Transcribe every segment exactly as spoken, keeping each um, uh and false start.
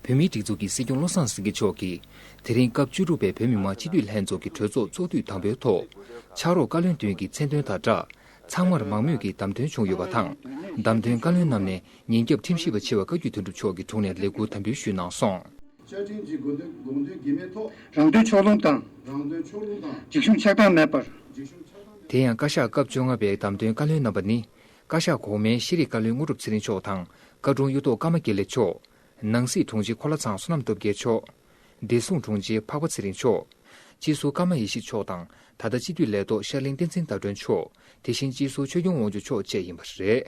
བོད་མིའི་སྒྲིག་འཛུགས་ཀྱི་སྲིད་སྐྱོང་བློ་བཟང་སེང་གེ་མཆོག་གིས་དེ་རིང་སྐབས་བཅུ་དྲུག་པའི་བོད་མི་མང་སྤྱི་འཐུས་ལྷན་ཚོགས་ཀྱི་གྲོས་ཚོགས་ཚོགས་དུས་དང་པོའི་ཐོག་ཕྱག་རོགས་བཀའ་བློན་བདུན་གྱི་མཚན་འདོན་དང་སྦྲགས། ཚང་མར་མང་མོས་ཀྱིས་བདམས་ཐོན་བྱུང་ཡོད་པ་དང་། བདམས་ཐོན་བཀའ་བློན་རྣམས་ནས་ཉིན་རྒྱབ་ཁྲིམས་ཞིབ་པ་ཆེ་བ་བཀའ་བརྒྱུད་དོན་གྲུབ་མཆོག་གི་དྲུང་ནས་ལས་འཁུར་དམ་འབུལ་ཞུས་གནང་སོང་། བཅའ་ཁྲིམས་ཀྱི་དགོངས་དོན་དགོངས་དོན་འགལ་མེད་ཐོག་རང་དོན་ཕྱོགས་ལྷུང་དང་། རང་དོན་ཕྱོགས་ལྷུང་དང་། འཇིགས་ཞུམ་ཆགས་སྡང་མེད་པར། འཇིགས་ཞུམ་ཆགས་སྡང་། དེ་ཡང་བཀའ་ཤག་སྐབས་བཅོ་ལྔ་པའི་བདམས་ཐོན་བཀའ་བློན་རྣམ་པ་ནི། བཀའ་ཤག་གོང་མའི་ཤེས་རིག་བཀའ་བློན་དངོས་གྲུབ་ཚེ་རིང་མཆོག་དང་། བཀའ་དྲུང་གཡུ་ཐོག་ཀརྨ་དགེ་ལེགས་མཆོག། ནང་སྲིད་དྲུང་ཆེ་འཁོར་ལྷ་ཚང་བསོད་ནམས་སྟོབས་རྒྱལ་མཆོག། བདེ་སྲུང་དྲུང་ཆེ་འཕགས་པ་ཚེ་རིང་མཆོག། སྤྱི་ཟུར་ཀརྨ་ཡེ་ཤེས་མཆོག་དང་། ད་ལྟ་སྤྱི་འཐུས་ལས་ཐོག་ཤར་གླིང་བསྟན་འཛིན་ཟླ་སྒྲོན་མཆོག། དེ་བཞིན་སྤྱི་ཟུར་ཆོས་སྐྱོང་དབང་ཕྱུག་མཆོག་བཅས་ཡིན་པ་རེད།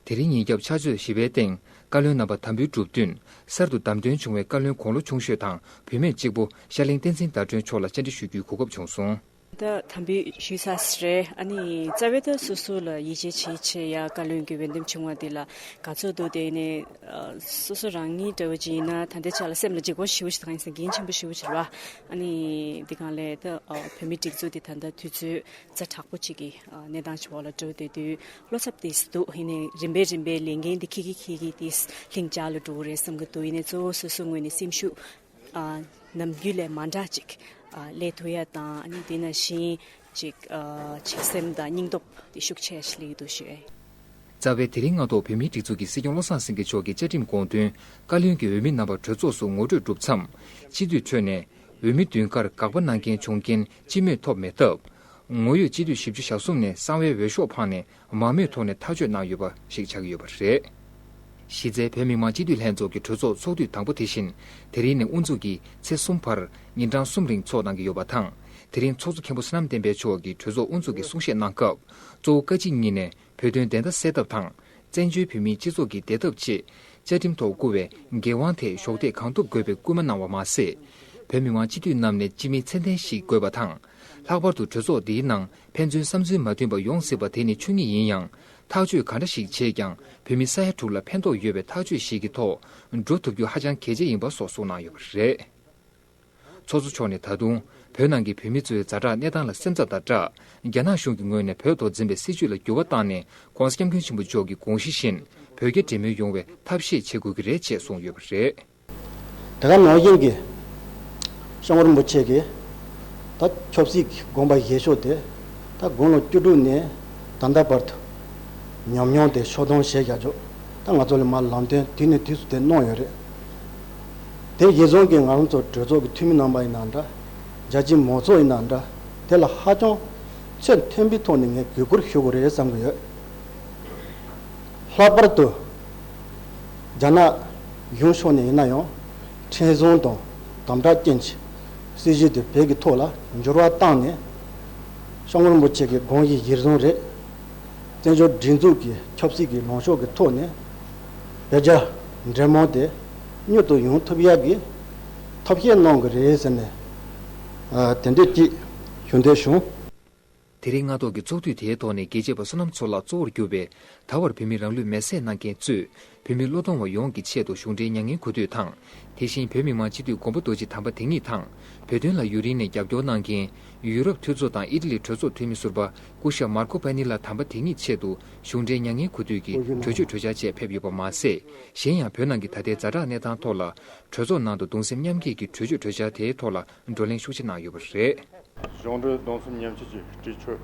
དེ་རིང་ཉིན་རྒྱབ་ཕྱག་ཚོད་བཞི་པའི་སྟེང་བཀའ་བློན་རྣམ་པ་དམ་འབུལ་གྲུབ་བསྟུན། གསར་དུ་བདམས་ཐོན་བྱུང་བའི་བཀའ་བློན་དགུང་ལོ་ཆུང་ཤོས་དང་བུད་མེད་གཅིག་པུ་ཤར་གླིང་བསྟན་འཛིན་ཟླ་སྒྲོན་མཆོག་ལ་བཅར་འདྲི་ཞུ་རྒྱུའི་གོ་སྐབས་བྱུང་སོང་། ད་དམ་འབུལ་ཞུས་ཚར་ས་རེད། ཨ་ནི་རྩ་བའི་ད་སོ་སོ་ལ་ཡིད་ཆེས་བྱེད་ཆེད་ཡ་བཀའ་བློན་གྱི་འོས་འདེམས་བྱུང་བ་དེ་ལ་དགའ་ཚོར་འདུག་དེ་ནས་སོ་སོ་རང་ཉིད་འདྲ་བོ་ཅིག་ཡིན་ན་ད་ལྟའི་ཆ་ལ་སེམས་ལ་འཇིགས་པ་ཞེ་པོ་ཞིག་དང་ཡིན་ས་འགན་ཆེན་པོ་ཞེ་པོ་ཅིག་རེད་བ། ཨ་ནི་འདི་གང་ལས་ད་བོད་མི་སྒྲིག་འཛུགས་དེ་ད་ལྟ་དུས་ཚོད་ཛ་དྲག་པོ་ཅིག་གི་གནས་སྟངས་ཅིག་འོག་ལ་འགྲོ་བསྡད་དུས་བློ་འཚབ་དེ་འདུག་ཡིན་ནའི་རིམ་པས་རིམ་པས་ལས་འགན་དེ་འཁྱེར་གྱི་འཁྱེར་གྱི་དེ་ལྷིང་འཇགས་ལ་འགྲོ་གི་རེད་བསམ་གྱི་འདུག་ཡིན་ནའི་གཙོ་བོ་སོ་སོའི་ངོས་ནས་སེམས་ཤུགས་ཨ་ནམ་རྒྱུན་ལས་མ་འདྲ་ཅིག་ཨ་སླེབས་ཐུབ་ཡ་དང་། ཨ་ནི་དེ་ནང་བཞིན་ཅིག་ཨ་བྱེད་སེམས་དང་སྙིང་སྟོབས་དེ་ཤུགས་ཆེ་ཞིག་སླེབས་ཀྱི་འདུག་ཞུ། རྩ་བའི་དེ་རིང་སྔ་དྲོ་བོད་མིའི་སྒྲིག་འཛུགས་ཀྱི་སྲིད་སྐྱོང་བློ་བཟང་སེང་གེ་མཆོག་གི་བཅའ་ཁྲིམས་དགོངས་དོན་བཀའ་བློན་གྱི་འོས་མི་རྣམ་པ་གྲོས་ཚོགས་སུ་ངོ་སྤྲོད་གྲུབ་མཚམས། སྤྱི་འཐུས་ཁྲོད་ནས་འོས་མི་བདུན་ཀར་དགག་པ་གནང་མཁན་བྱུང་རྐྱེན་སྤྱི་མོས་ཐོབ་མེད་སྟབས། ངོ་ཡོད་སྤྱི་འཐུས་བཞི་བཅུ་ཞེ་གསུམ་ནས་གསང་བའི་འོས་ཤོག་འཕངས་ནས་མང་མོས་ཐོག་ནས་ཐག་གཅོད་གནང་ཡོད་པ་ཞིག་ཆགས་ཀྱི་ཡོད་པ་རེད། གཞི་རྩའི་བོད་མི་མང་སྤྱི་འཐུས་ལྷན་ཚོགས་ཀྱི་གྲོས་ཚོགས་ཚོགས་དུས་དང་པོ་དེ་བཞིན་དེ་རིང་ནས་དབུ་འཛུགས་ཀྱིས་ཚེས་གསུམ་བར་ཉིན་གྲངས་གསུམ་རིང་ཚོགས་གནང་གི་ཡོད་པ་དང་། དེ་རིང་ཚོགས་གཙོ་མཁན་པོ་བསོད་ནམས་བསྟན་འཕེལ་མཆོག་གིས་གྲོས་ཚོགས་དབུ་འཛུགས་ཀྱི་གསུང་བཤད་གནང་སྐབས། གཙོ་བོ་བཀའ་སྤྱི་གཉིས་ནས་བོད་དོན་བདེན་མཐའ་གསལ་ཐབས་དང་། བཙན་བྱོལ་བོད་མིའི་སྤྱི་ཚོགས་ཀྱི་བདེ་ཐབས་ཆེད་བཅའ་ཁྲིམས་ཐོག་བཀོད་པའི་འགན་དབང་ཐད་གཞོགས་འདེགས་གང་ཐུབ་དགོས་པའི་སྐུལ་མ་གནང་བ་མ་ཟད། བོད་མི་མང་སྤྱི་འཐུས་རྣམས་ནས་སྤྱི་མིང་ཚད་ལྡན་ཞིག་དགོས་པ་དང་། ལྷག་པར་དུ་གྲོས་ཚོགས་འདིའི་ནང་ཕན་ཚུན་བསམ་ཚུལ་མ་མཐུན་པ་ཡོང་སྲིད་པ་དེ་ནི་ཆོས་ཉིད་ཡིན་ཡང་། ཐག་གཅོད་ག་འདྲ་ཞིག་བྱས་ཀྱང་བོད་མི་ས་ཡ་དྲུག་ལ་ཕན་ཐོགས་ཡོད་པའི་ཐག་གཅོད་ཞིག་གི་ཐོག་འགྲོ་ཐུབ་རྒྱུ་ཧ་ཅང་གལ་ཆེ་ཡིན་པ་སོགས་གསུངས་གནང་ཡོད་པ་རེད། ཚོགས་གཙོ་མཆོག་ནས་ད་དུང་བོད་ནང་གི་བོད་མི་ཚོའི་ཛ་དྲག་གནས་སྟངས་ལ་སེམས་འཚབ་དང་སྦྲགས། རྒྱ་ནག་གཞུང་གི་ངོས་ནས་བོད་ཐོག་འཛིན་པའི་སྲིད་བྱུས་ལ་འགྱུར་བ་བཏང་ནས་༸གོང་ས་༸སྐྱབས་མགོན་ཆེན་པོ་མཆོག་གི་དགོངས་གཞི་བཞིན་བོད་རྒྱ་འབྲེལ་མོལ་ཡོང་བའི་ཐབས་ཤེས་བྱེད་དགོས་ཀྱི་རེད་ཅེས་གསུངས་ཡོད་པ་རེད། དེ་ག་ནང་བཞིན་གྱི་སྐྱབས་མགོན་རིན་པོ་ཆེ་གིས་ད་ཆབ་སྲིད་ཀྱི་དགོངས་པ་བཞེས་ཕྱོགས་དེ་ད་དགུང་ལོ་བཅུ་དྲུག་ནས་ད་ལྟ་བར་དུ་ཉམས་མྱོང་དེ་ཕྱོགས་སྡོམ་བྱས་བཞག་ཆོག་ད་ང་ཚོ་ལ་མར་ལམ་སྟོན་དུས་ནས་དུས་སུ་དེ་གནང་ཡོད་རེད། དེ་གཞིར་བཟུང་གིས་ང་རང་ཚོ་གྲོས་ཚོགས་ཀྱི་འཐུས་མི་རྣམ་པ་ཡིན་ན་འདྲ། རྒྱ་ཆེའི་མང་ཚོགས་ཡིན་ན་འདྲ། དེ་ལ་ཧ་ཅང་ཚད་མཐོན་པོའི་ཐོག་ནས་ངས་གུས་བཀུར་ཞུ་དགོས་རེད་བསམ་གྱི་ཡོད། ལྷག་པར་དུ་རྒྱ་ནག་གཞུང་ཕྱོགས་ནས་ཡིན་ན་ཡང་ཁྲིམས་བཟང་དང་དམ་དྲག་ཅན་གྱི་སྲིད་བྱུས་དེ་བོད་ཀྱི་ཐོག་ལ་འགྱུར་བ་བཏང་ནས་སྐྱབས་མགོན་རིན་པོ་ཆེ་གི་དགོངས་གཞི་གཞིར་བཟུང་རེད། བཙན་བྱོལ་སྒྲིག་འཛུགས་ཀྱི་ཆབ་སྲིད་ཀྱི་ལངས་ཕྱོགས་ཀྱི་ཐོག་ནས་བོད་རྒྱ་འབྲེལ་མོལ་དེ་མྱུར་དུ་ཡོང་ཐུབ་ཡག་གི་ཐབས་ཤེས་གནང་གི་རེད་ཟེར་ནས་ཨ་དེ་འདྲ་ཅིག་ཞུ་འདོད་བྱུང་། དེ་རིང་སྔ་ཐོག་གི་ཚོགས་དུས་དེའི་ཐོག་ནས་རྒྱལ་གཅེས་པ་བསོད་ནམས་མཚོ་ལགས་གཙོ་བོར་གྱུར་པའི་ད་བར་བོད་མི་རང་ལུས་མེར་སྲེག་གནང་མཁན་གཙོས་བོད་མི་བློས་གཏོང་བ་ཡོངས་ཀྱི་ཆེད་དུ་གཞུང་འབྲེལ་མྱ་ངན་གུས་འདུད་དང་། དེ་བཞིན་བོད་མི་མང་སྤྱི་འཐུས་མགོན་པོ་རྡོ་རྗེ་དམ་པ་དེ་ཉིད་དང་། བོད་དོན་ལ་ཡུན་རིང་ནས་རྒྱབ་སྐྱོར་གནང་མཁན་ཡུ་རོབ་མཐུན་ཚོགས་དང་ཨི་ཊ་ལི་གྲོས་ཚོགས་འཐུས་མི་ཟུར་པ་སྐུ་ཞབས་མར་ཁོ་པ་ནི་ལ་དམ་པ་དེ་ཉིད་ཆེད་དུ་གཞུང་འབྲེལ་མྱ་ངན་གུས་འདུད་ཀྱི་གྲོས་ཆོད་གྲོས་འཆར་བཅས་ཕེབས་ཡོད་པ་མ་ཟད། གཞན་ཡང་བོད་ནང་གི་ད་ལྟའི་ཛ་དྲག་གནས་སྟངས་ཐོག་ལ་གྲོས་ཚོགས་ནང་དུ་གདུང་སེམས་མཉམ་སྐྱེད་ཀྱི་གྲོས་ཆོད་གྲོས་འཆར་དེའི་ཐོག་ལ་བགྲོ་གླེང་ཤུགས་ཆེ་གནང་ཡོད་པ་རེད། གཞུང་འབྲེལ་གདུང་སེམས་མཉམ་སྐྱེད་ཀྱི་གྲོས་ཆོད་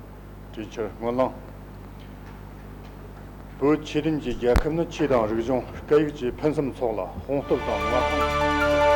གྲོས་འཆར་སྨོན་ལམ། བོད་ཆོས་ལྡན་གྱི་རྒྱལ་ཁབ་ནི་ཆོས་དང་རིག་གཞུང་སྐད་ཡིག་བཅས་ཕུན་སུམ་ཚོགས་ལ་སྲུང་སྐྱོབ་དང་མངའ་ཐང་